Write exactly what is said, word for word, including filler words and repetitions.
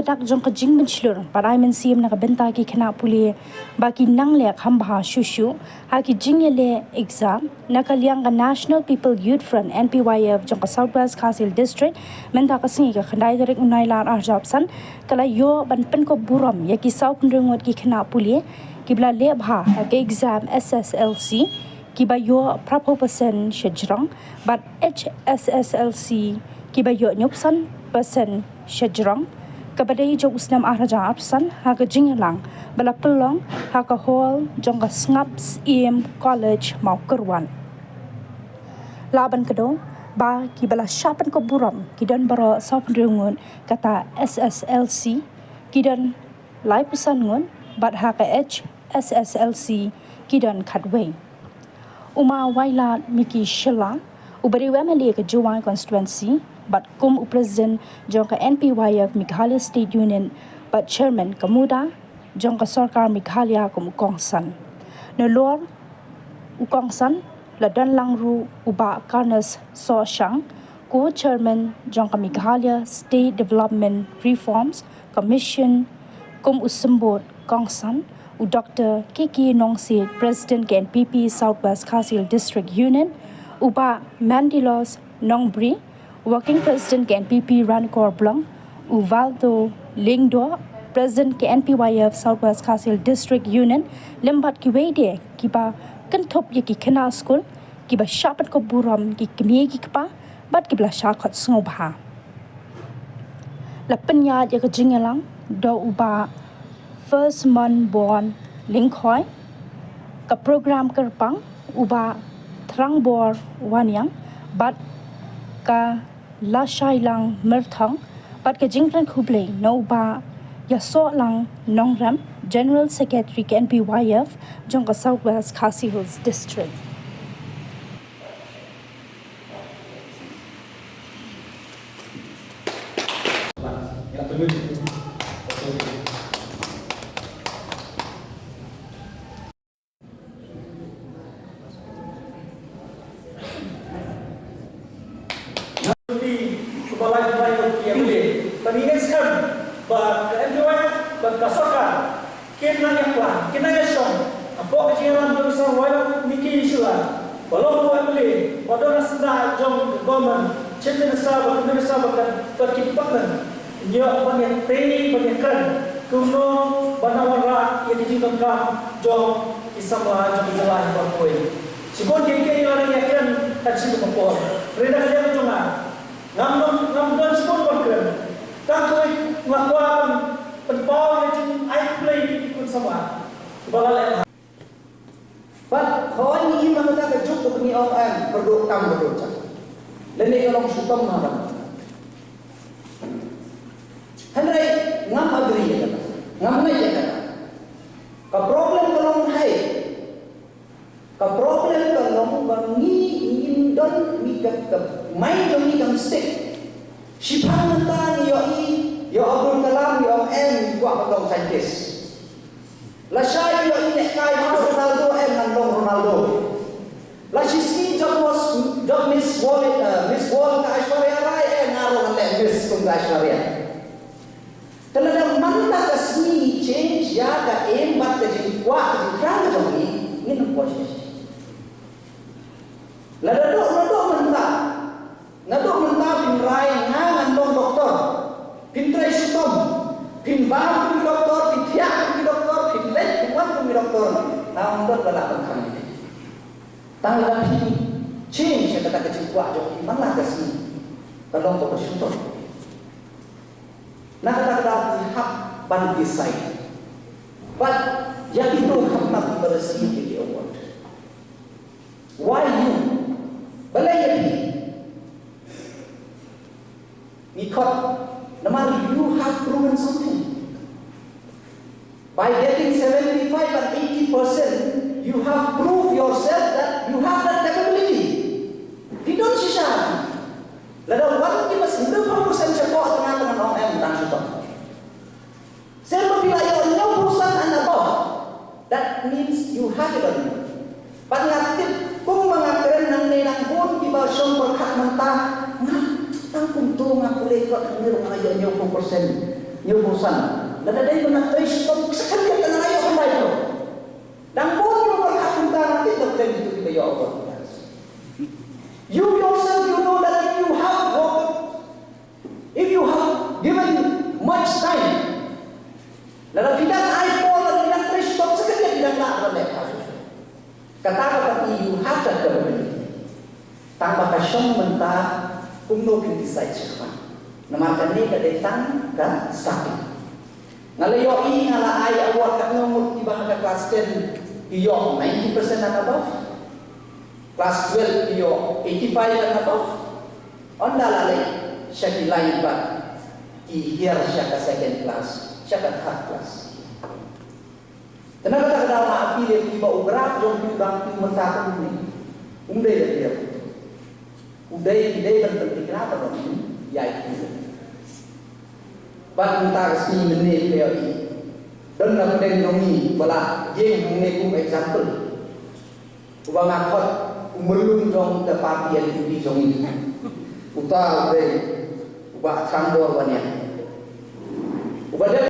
Dak jong ka jingpynshlur bad ai mynsiem na ka bynta ki khynnah pule ba kin nang leh kham bha shuh shuh ha ki jingïaleh exam, na ka liang ka National People Youth Front, N P Y F, jong ka South West Khasi Hills District mynta ka sngi ka khyndai tarik u Nailar arhajar arphew san ka la ïoh ban pynkup burom ïa ki sawphew hynriew ngut ki khynnah pule kiba la leh bha ha ka exam S S L C, kiba ïoh phraphew percent shajrong, bad H S S L C kiba ïoh hynñiewphew san percent shajrong, kaba dei jong u snem arhajar arphew san ha ka jingïalang ba la pynlong ha ka hall jong ka Sngap Syiem College Mawkyrwat. Lah ban kdew ba kiba la shah pynkup burom ki don baroh sawphew hynriew ngut kata S S L C, ki don laiphew san ngut, bad ha ka H S S L C ki don khatwei. U Ma Wailadmiki Shylla, uba dei u M L A ka Jowai Constituency bad kum u President jong ka N P Y F Meghalaya State Unit bad Chairman ka MUDA jong ka Sorkar Meghalaya kum u kongsan. Nalor u kongsan la don lang ruh u Bah Carnes Sohshang, ko-chairman jong ka Meghalaya State Development Reforms Commission, kum u symbud kongsan, u Doktor K K Nongsiej, President ka N P P South West Khasi Hills District Unit, u Bah Mandilos Nongbri, Working President ka N P P Ranikor Block, u Valdo Lyngdoh, President ka N P Y F South West Khasi Hills District Unit, lem bad kiwei de kiba kynthup ïa ki khynnah skul kiba shah pynkup burom, ki kmie ki kpa bad kiba la shah khot sngewbha. La pynïaid ïa ka jingïalang da u Bah First Monborn Lyngkhoi, ka program kyrpang u Bah Thrangbor Wanniang, bad ka Lashailang Myrthong, bad ka jingkren khublei na u Bah Ïasohlang Nongrem, General Secretary ka N P Y F jong ka South West Khasi Hills District. Ngi, kaba lai bai ïa ki M L A. Tang ngi ngeit skhem ba ka M P Y F bad ka sorkar kin nang ïa pla, kin nang ïa shong hapoh ka jingïalam jong i Sohra Wailadmiki Shylla ba long u M L A ba don ha sla jong ka government, Chief Minister bad ka Minister bad ka, bad ki department. Ïoh ban ïa tei ban ïa kren kumno ban wanrah ïa ki jingdonkam jong ki samla jong ki jylla baroh kawei. Shibun kiei kiei la dang ïa kren kan shu ba por. Hynrei na ka liang jong nga, ngam don, ngam don shibun ban kren. Tang kawei nga kwah ban pynpaw ïa ka jingai khublei ïa ki khun samla ba la leh. Bad hooid ngi im ha kata ka juk kaba ngi ong em, kyrduh kam kyrduh jam. Lane ka long shitom ha ban. Hynrei ngam agree ïa kata. Ngam ngeit ïa kata. Ka problem ka long hai. Ka problem ka long ba ngi ngim don, ngi ka, ka mind jong ngi kam stick. Shiphang mynta ngi ïohi ïa u Abdul Kalam, ngi ong em, ngi kwah ban long scientist. Lashai ïohi nehkai ma Ronaldo, em, ngan long Ronaldo. La shisngi jop Miss, jop Miss World, eh, Miss World ka Aishwarya Rai, em, nga ruh ngan leh Miss kum ka Aishwarya. Te lada man la ka sngi ngi change ïa ka aim bad ka jingkwah ka jingthrang ka jong ngi, ngin ym poi shisha. Lada dei, lada dei mynta, naduh mynta phin rai nga ngan long doktor, phin trei shitom, phin bam kum ki doktor, phin thiah kum ki doktor, phin leit phin wan kum ki doktor, nga ym don ba lah ban khang ïa phi. Tang lada phi change ïa kata ka jingkwah jong phi, man la ka sngi ka long kaba shu don. Na kata ka daw phi hap ban decide. Bad ïa kito khamtam kiba receive ïa ki award. Why you? Balei ïa phi? Ngi khot, namar you have proven something. By getting seventy-five and eighty percent, you have proved yourself that you have that capability. Phi don shisha. Lada wan kiba hynriewphew percent shapoh, tang ngan ong em, tang shisha. Shisha phi la ïoh hynñiewphew percent and above. That means you have it on you. Bad nga tip, kumba nga kren nangne, nang bun kiba shong pyrkhat mynta, nga tang kumto nga pule kot hangne ruh nga ïoh hynñiewphew percent. Ïa u bun san. Lada dei ban trei shitom, sa khyndiat ka la ïoh kumba ïoh. Dang bun ïoh ban hap kumta, nangta dang dei ïa kitu kiba ïoh ban. You yourself, you know that if you have worked, if you have given much time, lada phi dang ai por, lada phi dang trei shitom, sa khyndiat phi dang lah ban leh. Kata ka pat, you have that capability. Tang ba ka shong mynta kumno phin decide shakhmat. Namar kane ka dei tang ka starting. Nga la ïohi, nga la ai award katno ngut kiba ha ka class ten ki ïoh ninety percent and above. Class twelve ki ïoh eighty-five and above. Ynda la leit sha ki line pat ki hiar sha ka second class, sha ka third class. Te na kata ka daw nga appeal ïa phi ba u graph jong phi u dang phi mynta kumne. Um dei da phi. U dei, u dei ban pynthikna ba dang phi ïa phi. Bad mynta ka sngi mynne phi ïohi. Don na pdeng jong ngi ba la ïeng hangne kum example. Uba nga khot u myllung jong ka party N P P jong ngi. Uta u dei u Bah Changbor Wanniang. Uba dei